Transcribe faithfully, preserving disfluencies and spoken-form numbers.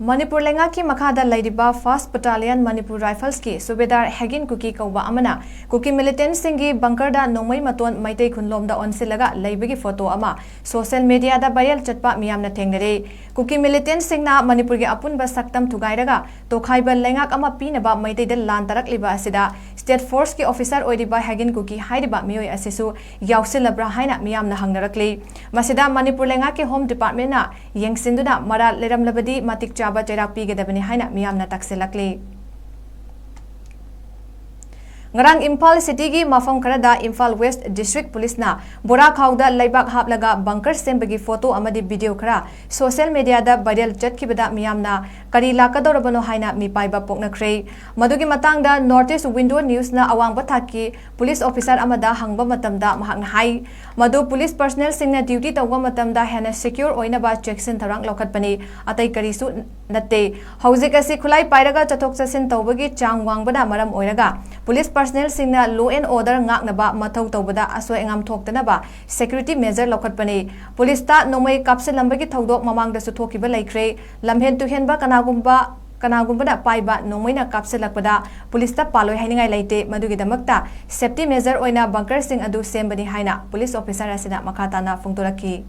ꯃꯅꯤꯄꯨꯔ ꯂꯩꯉꯥꯛꯀꯤ ꯃꯈꯥꯗ ꯂꯩꯔꯤꯕ First Battalion Manipur Riflesꯀꯤ ꯁꯨꯕꯦꯗꯥꯔ ꯍꯦꯒꯤꯟ ꯀꯨꯀꯤ ꯀꯧꯕ ꯑꯃꯅ ꯀꯨꯀꯤ militantꯁꯤꯡꯒꯤ bunkerꯗ ꯅꯣꯡꯃꯩ ꯃꯇꯣꯟ ꯃꯩꯇꯩ ꯈꯨꯟꯂꯣꯝꯗ ꯑꯣꯟꯁꯤꯜꯂꯒ ꯂꯩꯕꯒꯤ photo ꯑꯃ social mediaꯗ viral ꯆꯠꯄ ꯃꯤꯌꯥꯝꯅ ꯊꯦꯡꯅꯔꯦ꯫ ꯀꯨꯀꯤ militantꯁꯤꯡꯅ ꯃꯅꯤꯄꯨꯔꯒꯤ ꯑꯄꯨꯟꯕ ꯁꯛꯇꯝ ꯊꯨꯒꯥꯏꯔꯒ ꯇꯣꯈꯥꯏꯕ ꯂꯩꯉꯥꯛ ꯑꯃ ꯄꯤꯅꯕ ꯃꯩꯇꯩꯗ ꯂꯥꯟ ꯇꯥꯔꯛꯂꯤꯕ ꯑꯁꯤꯗ state forceꯀꯤ officer ꯑꯣꯏꯔꯤꯕ ꯍꯦꯒꯤꯟ ꯀꯨꯀꯤ ꯍꯥꯏꯔꯤꯕ ꯃꯤꯑꯣꯏ ꯑꯁꯤꯁꯨ ꯌꯥꯎꯁꯤꯜꯂꯕ꯭ꯔꯥ ꯍꯥꯏꯅ ꯃꯤꯌꯥꯝꯅ ꯍꯪꯅꯔꯛꯂꯤ꯫ ꯃꯁꯤꯗ ꯃꯅꯤꯄꯨꯔ ꯂꯩꯉꯥꯛꯀꯤ Home Departmentꯅ ꯌꯦꯡꯁꯤꯟꯗꯨꯅ ꯃꯔꯥꯜ ꯂꯩꯔꯝꯂꯕꯗꯤ ꯃꯇꯤꯛ ꯆꯥꯕ ꯆꯩꯔꯥꯛ ꯄꯤꯒꯗꯕꯅꯤ ꯍꯥꯏꯅ ꯃꯤꯌꯥꯝꯅ ꯇꯛꯁꯤꯜꯂꯛꯂꯤ꯫ ꯉꯔꯥꯡ ꯏꯝꯐꯥꯜ cityꯒꯤ ꯃꯐꯝ ꯈꯔꯗ ꯏꯝꯐꯥꯜ West District Policeꯅ ꯕꯣꯔꯥ ꯈꯥꯎꯗ ꯂꯩꯕꯥꯛ ꯍꯥꯞꯂꯒ bunker ꯁꯦꯝꯕꯒꯤ photo ꯑꯃꯗꯤ video ꯈꯔ social mediaꯗ viral ꯆꯠꯈꯤꯕꯗ ꯃꯤꯌꯥꯝꯅ ꯀꯔꯤ ꯂꯥꯛꯀꯗꯧꯔꯕꯅꯣ ꯍꯥꯏꯅ ꯃꯤꯄꯥꯏꯕ ꯄꯣꯛꯅꯈ꯭ꯔꯦ꯫ ꯃꯗꯨꯒꯤ ꯃꯇꯥꯡꯗ North East Window Newsꯅ ꯑꯋꯥꯡꯕ ꯊꯥꯛꯀꯤ police officer ꯑꯃꯗ ꯍꯪꯕ ꯃꯇꯝꯗ ꯃꯍꯥꯛꯅ ꯍꯥꯏ, ꯃꯗꯨ police personnelꯁꯤꯡꯅ duty ꯇꯧꯕ ꯃꯇꯝꯗ ꯍꯦꯟꯅ secure ꯑꯣꯏꯅꯕ ꯆꯦꯛꯁꯤꯟ ꯊꯧꯔꯥꯡ ꯂꯧꯈꯠꯄꯅꯤ, ꯑꯇꯩ ꯀꯔꯤꯁꯨ ꯅꯠꯇꯦ꯫ ꯍꯧꯖꯤꯛ ꯑꯁꯤ ꯈꯨꯠꯂꯥꯏ ꯄꯥꯏꯔꯒ ꯆꯠꯊꯣꯛ ꯆꯠꯁꯤꯟ ꯇꯧꯕꯒꯤ ꯆꯥꯡ ꯋꯥꯡꯕꯅ ꯃꯔꯝ ꯑꯣꯏꯔꯒ police personnelꯁꯤꯡꯅ law and order ꯉꯥꯛꯅꯕ ꯃꯊꯧ ꯇꯧꯕꯗ ꯑꯁꯣꯏ ꯑꯉꯥꯝ ꯊꯣꯛꯇꯅꯕ security measure ꯂꯧꯈꯠꯄꯅꯤ꯫ Policeꯇ ꯅꯣꯡꯃꯩ ꯀꯥꯞꯁꯤꯜꯂꯝꯕꯒꯤ ꯊꯧꯗꯣꯛ ꯃꯃꯥꯡꯗꯁꯨ ꯊꯣꯛꯈꯤꯕ ꯂꯩꯈ꯭ꯔꯦ꯫ ꯂꯝꯍꯦꯟ ꯇꯨꯍꯦꯟꯕ ꯀꯅꯥꯒꯨꯝꯕ, ꯀꯅꯥꯒꯨꯝꯕꯅ ꯄꯥꯏꯕ ꯅꯣꯡꯃꯩꯅ ꯀꯥꯞꯁꯤꯜꯂꯛꯄꯗ policeꯇ ꯄꯥꯜꯂꯣꯏ ꯍꯥꯏꯅꯤꯡꯉꯥꯏ ꯂꯩꯇꯦ꯫ ꯃꯗꯨꯒꯤꯗꯃꯛꯇ safety measure ꯑꯣꯏꯅ bunkerꯁꯤꯡ ꯑꯗꯨ ꯁꯦꯝꯕꯅꯤ ꯍꯥꯏꯅ police officer ꯑꯁꯤꯅ ꯃꯈꯥ ꯇꯥꯅ ꯐꯣꯡꯗꯣꯔꯛꯈꯤ꯫